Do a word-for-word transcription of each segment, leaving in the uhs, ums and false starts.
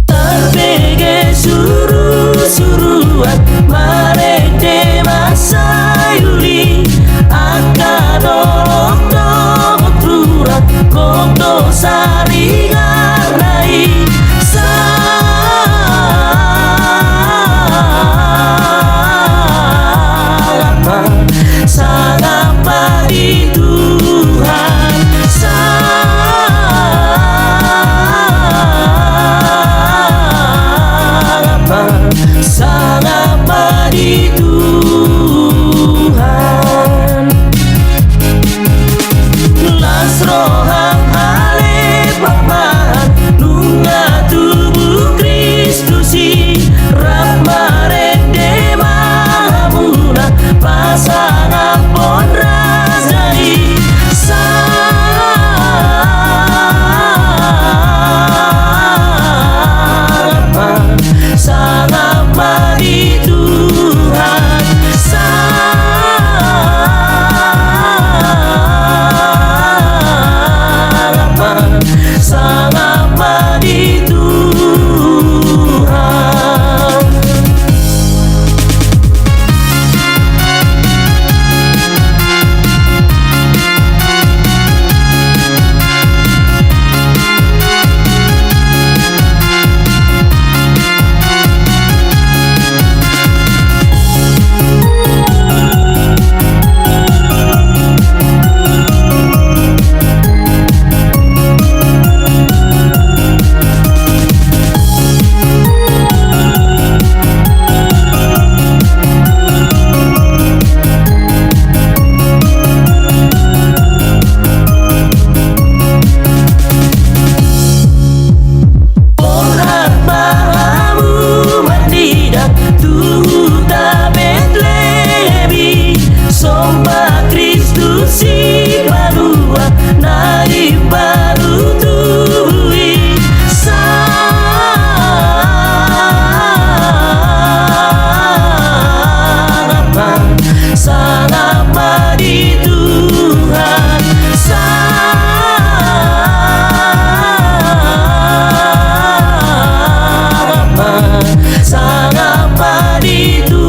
Tarbege surusuruan, marende mansai uli, angka dolok dohot rura, gok do saringarna i. Sangap ma, sangap ma di Tuhan, sangap ma, sangap ma di Tuhan. Las roham ale Paman, nunga tubu Kristus i, rap marende ma hamuna pasangaphon raja i. Sangap ma, sangap ma di Tuhan, sangap ma, sangap ma di Tuhan. Borhat ma hamu marnida tu huta Betlehem i, somba Kristus Sipalua na imbaru tubu i. Sangap ma, sangap ma di Tuhan, sangap ma, sangap ma di Tuhan.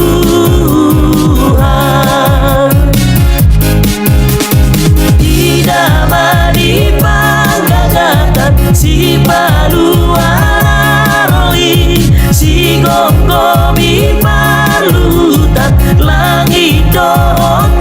Ida ma di panggagatan Sipalua na ro i, sigomgomi parluhutan langit dohot